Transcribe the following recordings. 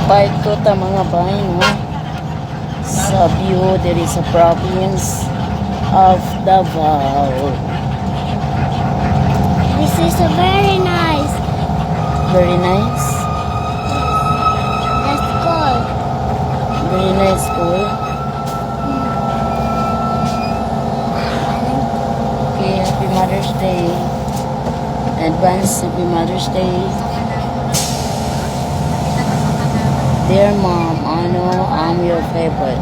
Part 2 ta, mga bay, no? Sa view diri sa province of Davao. This is a very nice. Very nice. Let's go. Very nice school. Okay, happy Mother's Day. Advance happy Mother's Day. Dear Mom, I know I'm your favorite.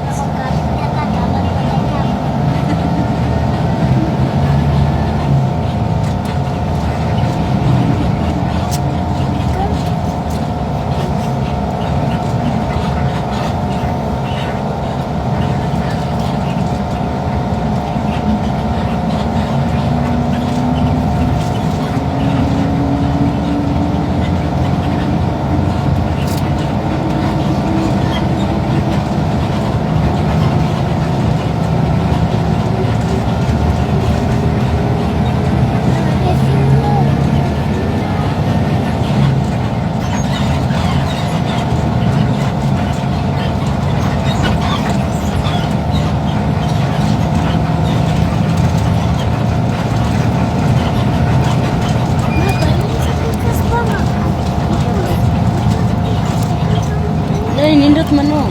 Dali, nindot man, no.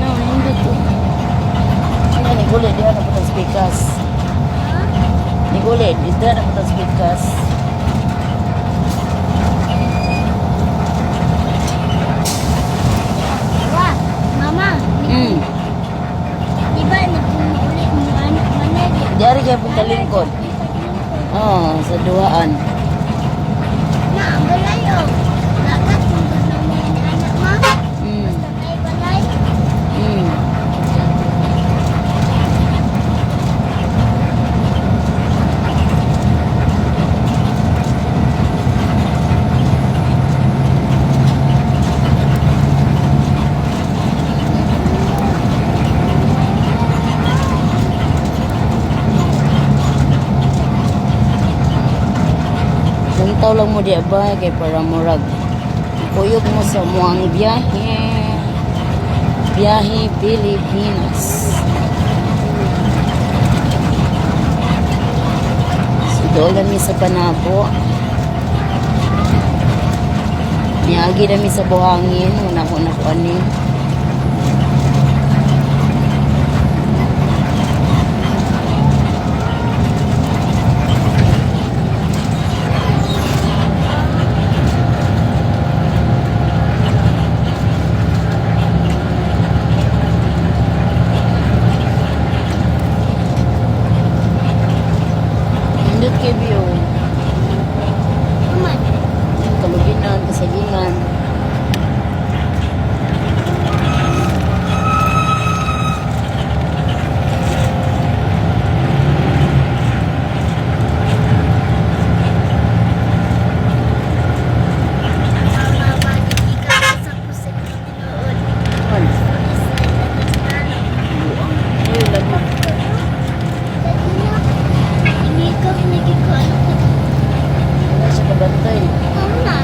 No, nindot to. Ano, ni guli, di na putang speakers. Ni guli, di na putang speakers. Wah, Mama, di ba nagpumuulit mo anak manag? Diari kaya punta lingkod. Oh, sa duhaan. Na, ang balay oh. Dagat kung gusto mo ni anak ma. Basta kay balay. Lantaw lang mo di ba kay para murag kuyog mo sa muang biyahe. Biyahe Pilipinas. So doon kami sa Panabo. Niagi nami sa buhangin, una ko na ko ani. Nindot kay view. Aman. Kalubinan, kasagingan. Mama, magiging sa pusit tinuod. Ano? Buang. Ay, lagi. Hindi ko ano ko. Wala siya kabantay. Ikaw na.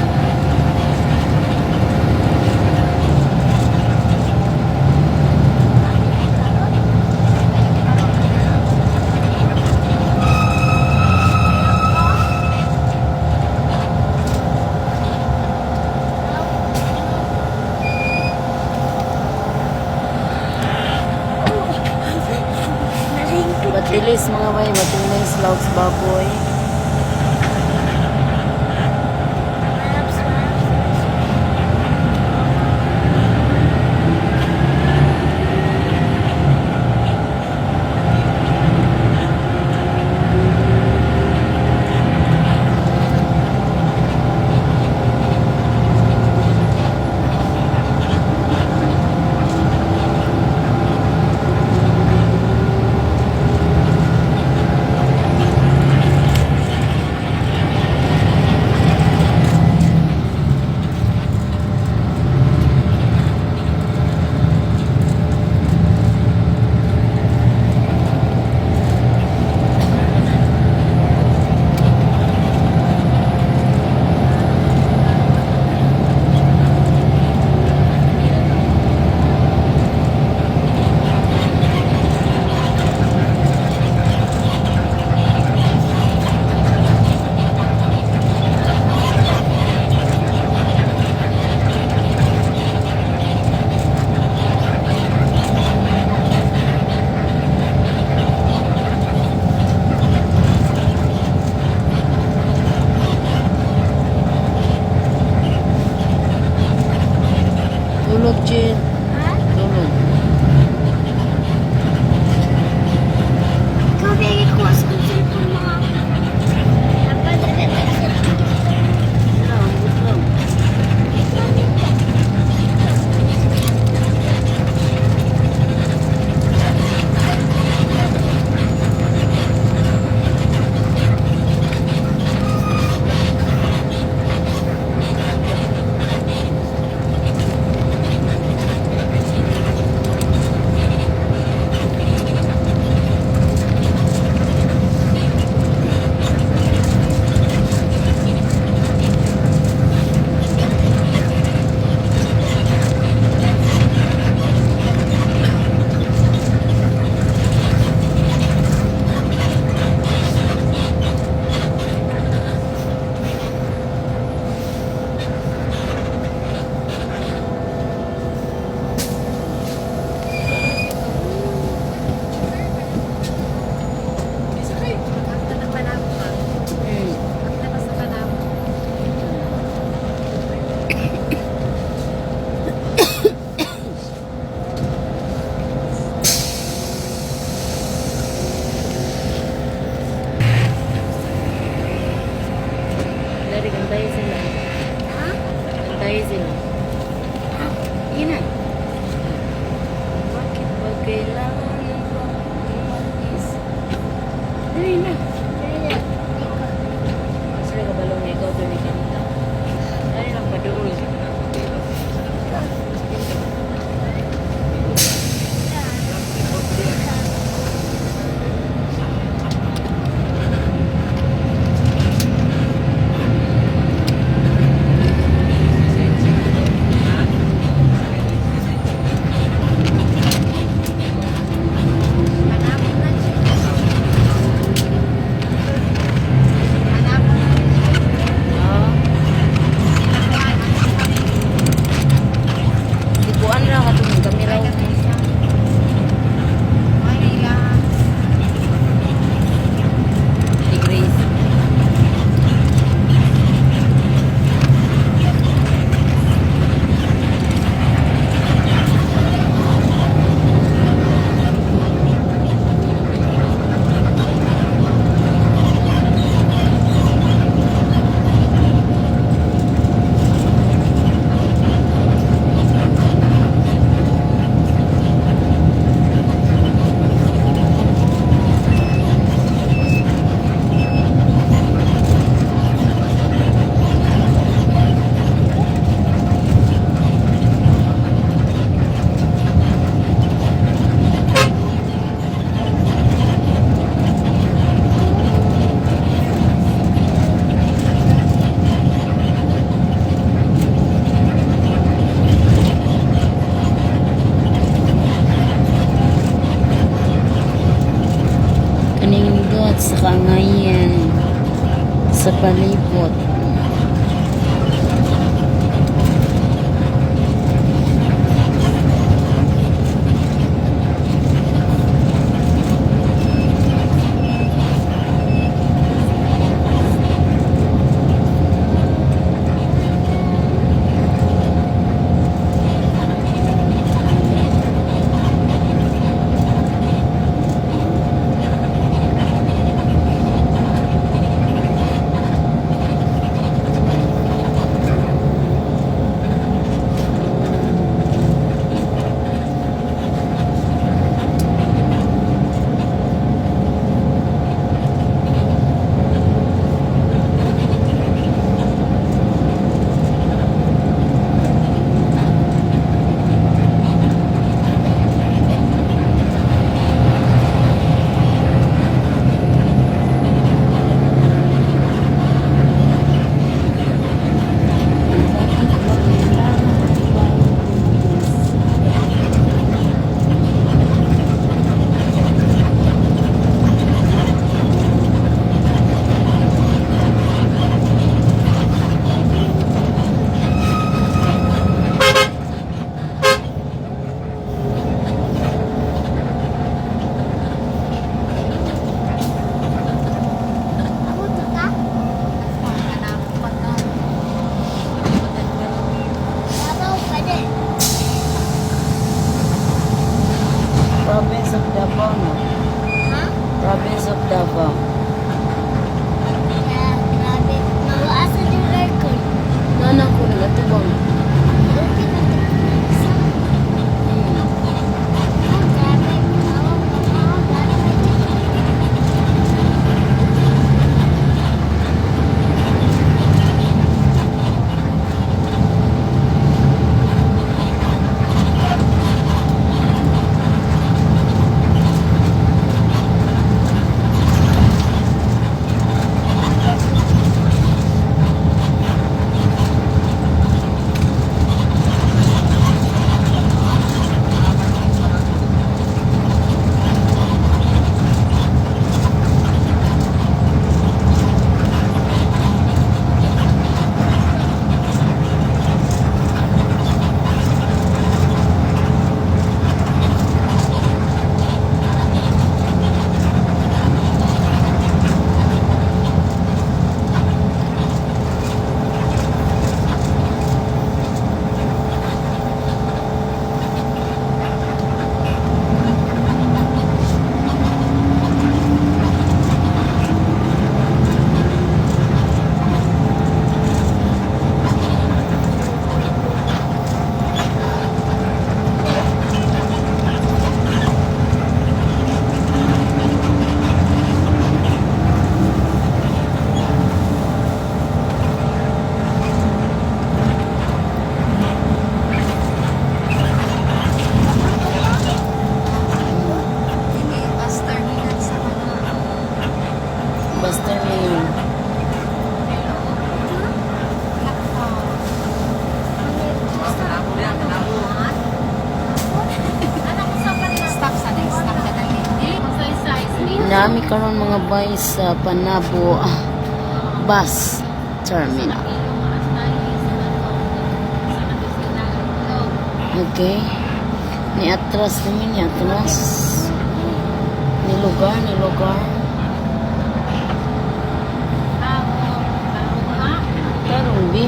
Batilis, mga bay, batilis, logs baboy. Tulog, Jill. Ha? Tulog. Ikaw bigay ko sa cellphone mga. Napadala sa No, good lang. Dari, kantayin sila. Ha? Kantayin sila. Yun na. Bakit ba kailangan ba umalis? Dali na. Sila ka balong ikaw doon ni kanta. Dali lang pa doon. Ah. Ikuan ra ka itong kamera. Si Grace. Kanindot sa kangayan sa palibot. Naa mi karon, mga bay, sa Panabo Bus Terminal. Okay. Ni atras namin, ni atras. Ni lugar, ni lugar. Tarong, bi.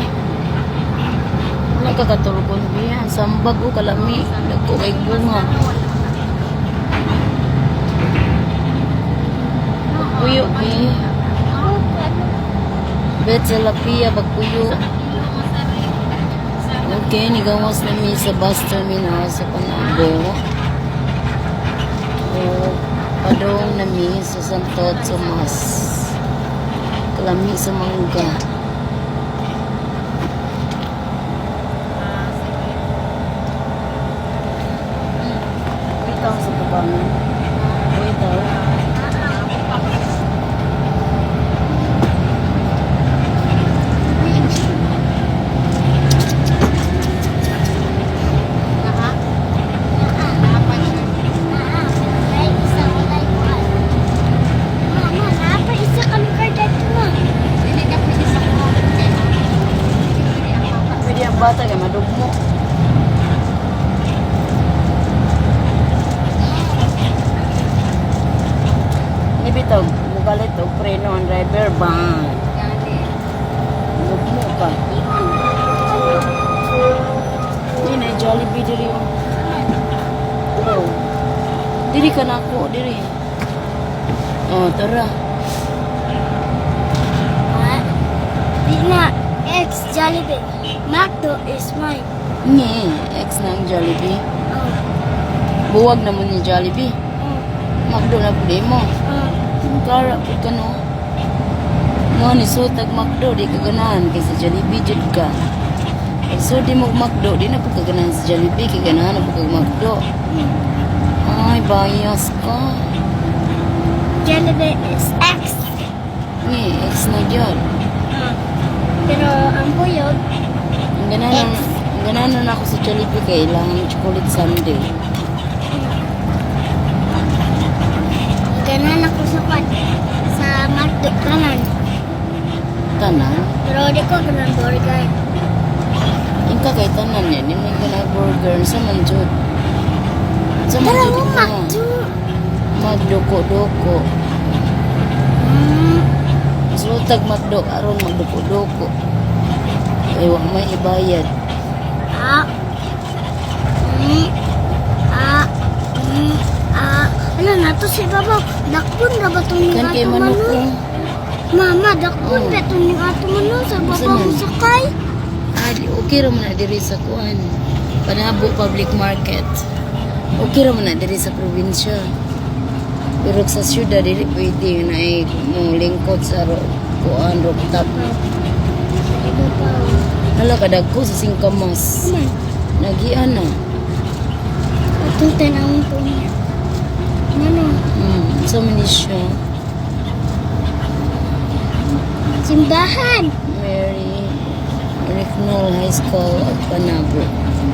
Wala ka katulgon, bi. Ang sambag o kalami. Dagko kay bunga. Puyo, bi. Bet sa Lapia, bagpuyo. Okay, nigawas nami sa bus terminal sa Panabo. O, padong nami sa Santo Tomas. Kalami sa mangga. Wait ako sa tabangan. Wait ako. Ay, isa, walay kuan. Mama, naa pa isa ka lugar dito, ma. Pwede ang bata kay madugmo. Ni bitaw, mugalit og preno ang driver ba? Dugmo ka. Ni na Jollibee diri, oh. Oh. Diri ka na ako, diri. Oh, tara. Ah, di na, ex Jollibee. McDo is mine. Nye, ex na ang Jollibee. Oh, Buwag naman ni Jollibee. oh, McDo na pud mo. Oh. Kara pud ka, no. Mo ni sutag McDo, di ka ganahan kay sa Jollibee jud ka. Pag so di mo McDo, di na pud ka ganahan sa Jollibee kay ganahan na pud kag McDo. Ay, bias ka. Jollibee is ex. Ni, ex na jud. Ah. Pero ang buyog, Ang ganahan na ako sa Jollibee kay ilang chocolate sundae. Ganahan ako sa kwan, sa McDo kanan. Tanan. Pero di ko ganahan burger. Ingka kay tanan niya, di man ganahan burger. Sa man jud? Sa man Tara jud mo, imo? McDo. Magdoko-doko. Sultag McDo aron magdoko-doko. Kay wa may ibayad. A. A. A. Ano na to sa ibabaw? Dakpon na ba itong Kan kay ato manok manoy? ko. Mama, dakpon Oh. ba itong ato manoy? Sa Unsa babaw man? mo sakay? Ah, okay ra man na diri sa kuan. Panabo Public Market. Okay ra man na diri sa probinsya. Pero sa syudad dili pwede na ay mo lingkod sa kuan, rooftop. Sa ibabaw. Hala, kadagko sa singkamas. Kuman, Nagian na. itong tanawin po niya. Ano? Sa man ni siya? Simbahan. Mary Maryknoll High School of Panabo.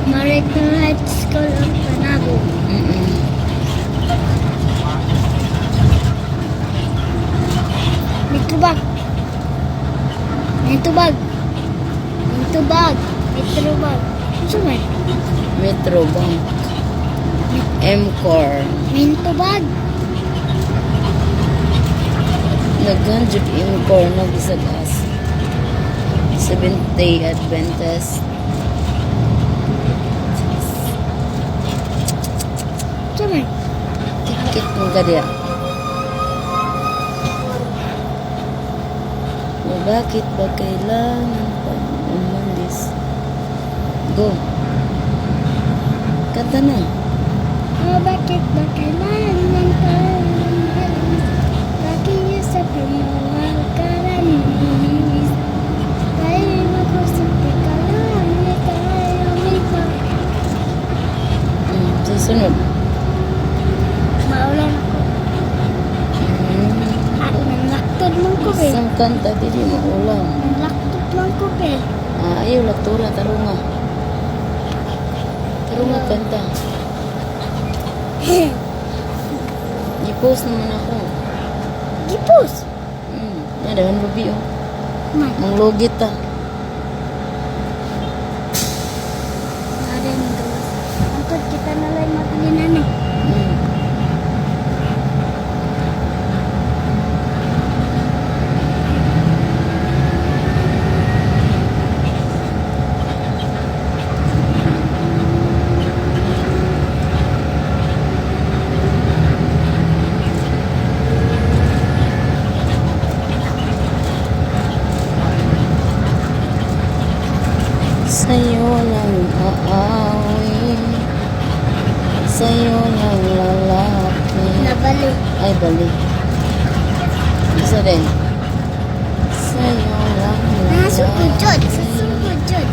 Maryknoll High School of Panabo. May tubag. May tubag. May tubag. May tubag. Ano man? Metro Bank. MCOR. May tubag. Naghan jud MCOR no bisag as. Seventh Day Adventist. Ano man? Kit mo ka diya. O bakit ba kailangan pa umalis? Go. Kanta na. Oh, bakit ba kailangan pa umalis? Lagi sa mahal ka rin. Tayo mag-usap, teka lang, may tayo, may pa. Susunod. Maulan ako. Ah, nanlaktod man ko, be. Isang kanta, dili maulan. Nanlaktod man ko, be. Ah, ayaw, laktura, tarunga. Tarunga, kanta. I-post naman ako. Gipos. Ya, dahan babi oh. Man. Manglugit ta. Ada yung gawas. Antod kita na lang mabilinan eh. Sa'yo lang aawit. Sa'yo lang lalapit. Nabalik. Ay, balik. Isa din. Sa'yo lang Nasugod jud. lalapit. Susugod jud.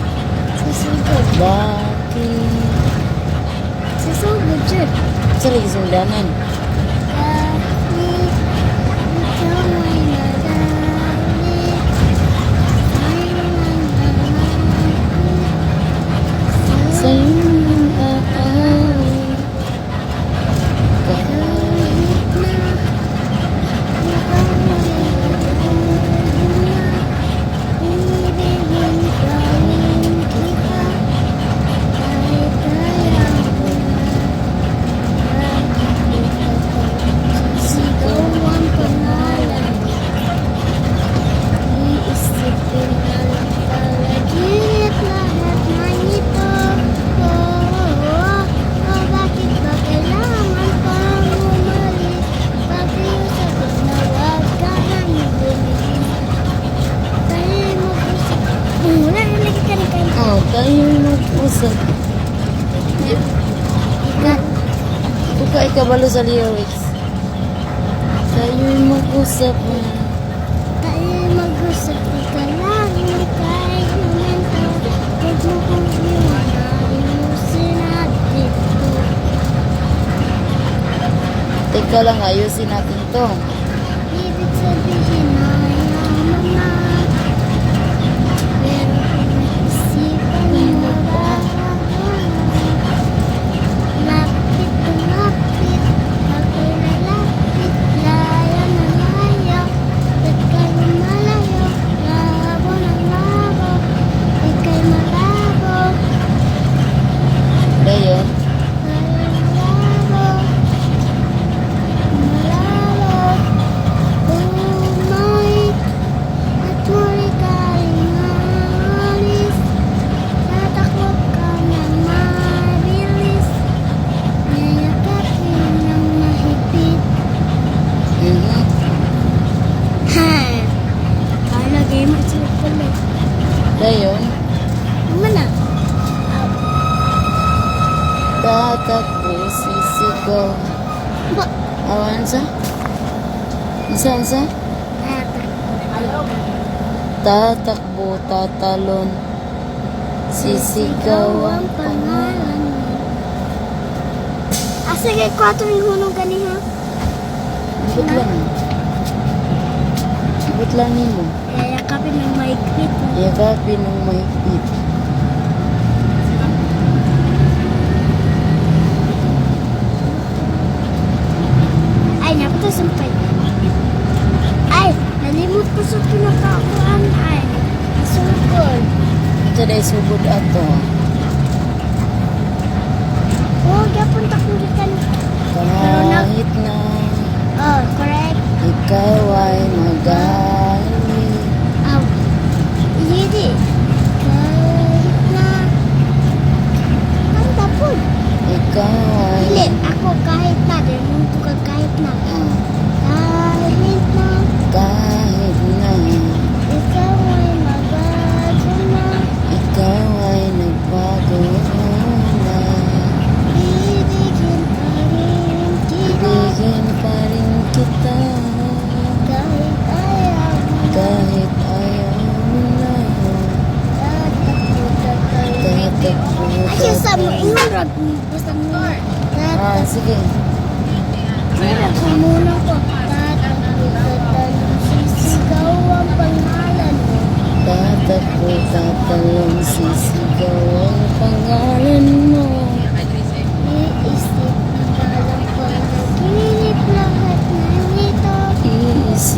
Susugod. Bakit? Susugod jud. Sa lagi sundanan. Kahit ikaw ay nagalit, ay nangangalit. Sa'yo lang aawit. Kahit na ikaw ay nagalit na, ibigin pa rin kita, kahit ayaw mo na. Sigaw ang pangalan. Iisipin na lang palagit lahat ng ito. Oh, bakit ba kailangan pang umalis? Pakiusap na wag ka nang bumili. Tayo mag-usap. Wala na lagi ka rin kayo. Oh, tayo mag-usap. Ikat. Ito ka ikabalo sa lyrics. Tayo'y mag-usap na. Tayo mag-usap, di ka lagi kahit momento. Huwag mo kong iwan, ayusin natin to. Teka lang, ayusin natin to. Ibig sabihin na ayaw mo na. Pero pinag-isipan mo ba? Lapit, lumapit, ako'y lalapit. Layo na layo, ba't kayo malayo? Labo ng labo, ika'y malabo. Dayon. Malabo, malabo, bumalik at muli ka rin maalis. Tatakbo ka ng mabilis, yayakapin ng mahigpit. Ha! Palagay mo sila pala. Dayon. Ano na? Tatakbo, sisigaw. Ba? Awan sa? Unsa, unsa? Tatakbo. Tatakbo, tatalon. Sisigaw ang pangalan. Pangalan mo. Asa kay kwato yung hunong ganiha? Ibot lang. Ibot lang nimo. Yayakapin ng mahigpit. Yakapin ng mahigpit. Ay, napunta sumpay. Ay, nalimot ko sa pinakakuan ay. Sugod. Ito dahil sugod ato. Oh, gyapon ta kong gikan. Kahit na Oh, correct. ikaw ay magaling. Aw. Hindi. Kahit na ang tapon. Ikaw ay Dili, ako kahit na. Dili mo ka kahit na. Ah, Kahit na kahit na ikaw ay mabago na. ikaw ay nagbago na. Ibigin pa rin kita. Ibigin pa rin kita Kahit ayaw mo. kahit ayaw mo na. Tatakbo, tatalon. Tatakbo, Ay, sa mo, tatalon. ingon rag mo. Basta mo. Ah, sige. Tatakbo muna ko. Tatakbo, tatalon. Sisigaw ang pangalan mo. Tatakbo, tatalon, sisigaw ang pangalan mo. Iisip na lang panaginip lahat ng ito. Iisip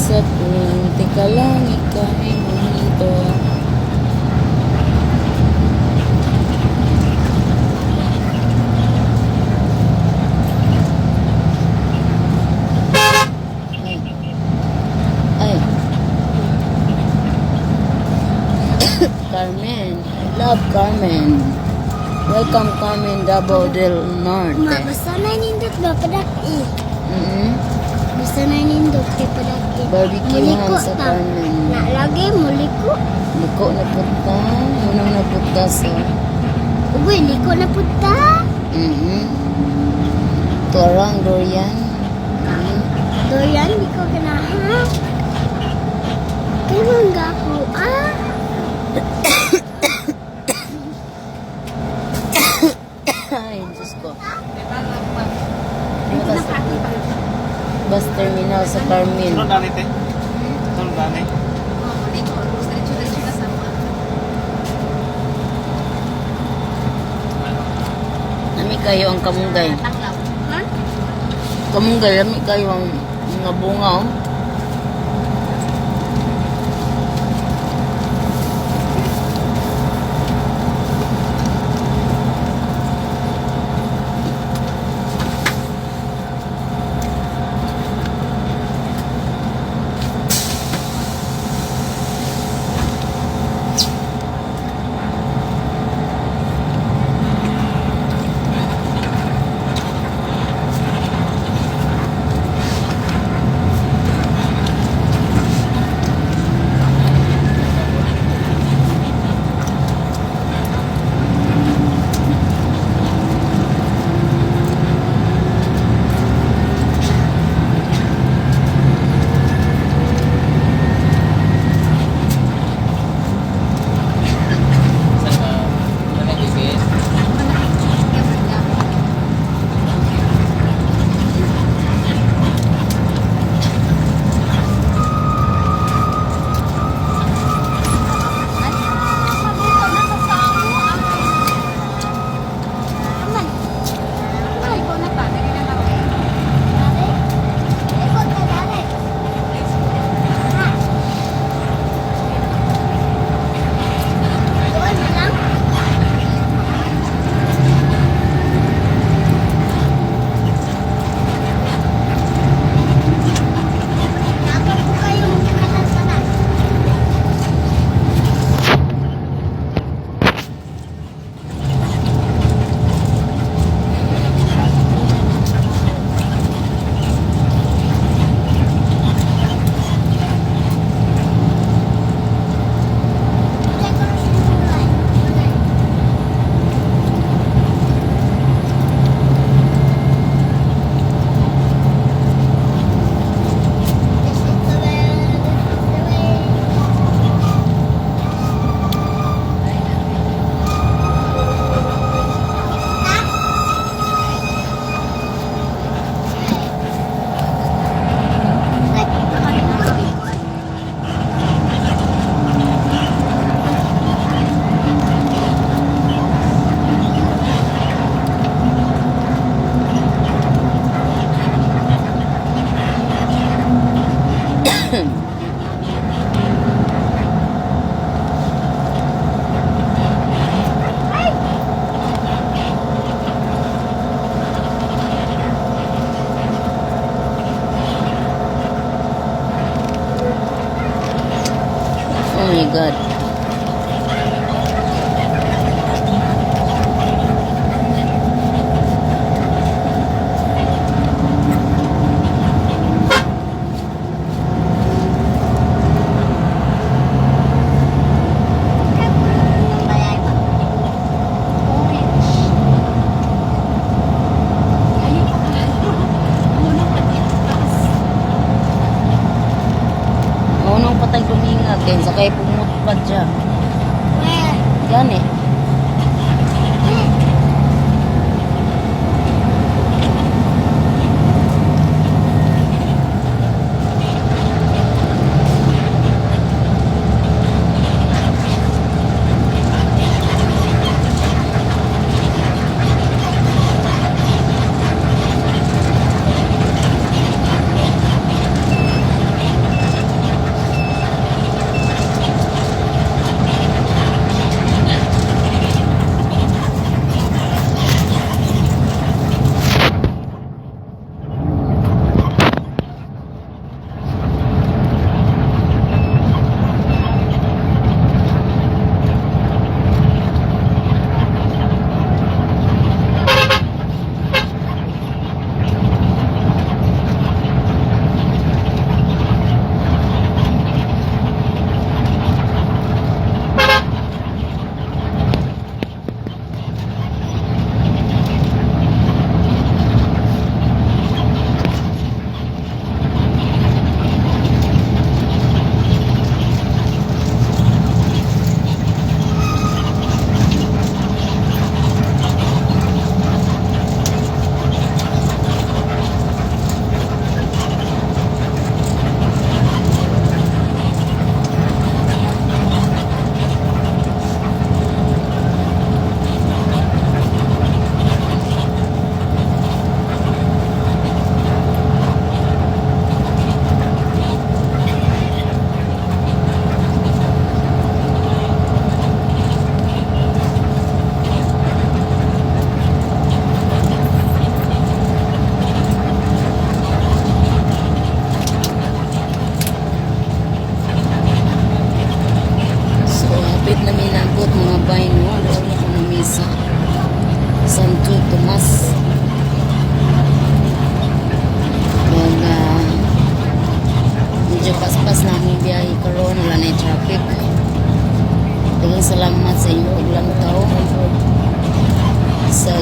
Sa Teka lang, ika'y huminto. Ay. Ay. Carmen. I love Carmen. Welcome, Carmen, Davao del Ma, Norte. basta na nindot ba padak-i? Basta na nindot kay padak-i. Barbecue Muliko sa ta. Carmen. Na lagi muliko. Liko na punta. Munang napunta sa. Uy, liko na pud ta. Tuarang durian. Dorian, di ko ganahan. Kay mangga ko, ah. Ay, Diyos ko. Bus terminal sa Carmen. Sunod na te. Sunod na ni. Lami kayo ang kamunggay. Kamunggay, lami kayo ang mga bunga, oh. Saan ka? Managigit? Aman. Dali. Liko ta, dali. Ha. Doon na lang. Dapat po kayong kanan-kanan. Oh my God. Maunong patay guminga kay sa kay pumutpad siya. Gani. sa inyo og lantaw sa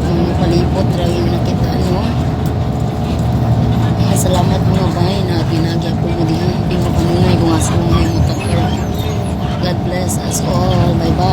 mga palibot ra yung nakita, no? Salamat, mga bay, na pinagi ako mo diha. Di mo kanunay kung asa mo may motor. God bless us all. Bye bye.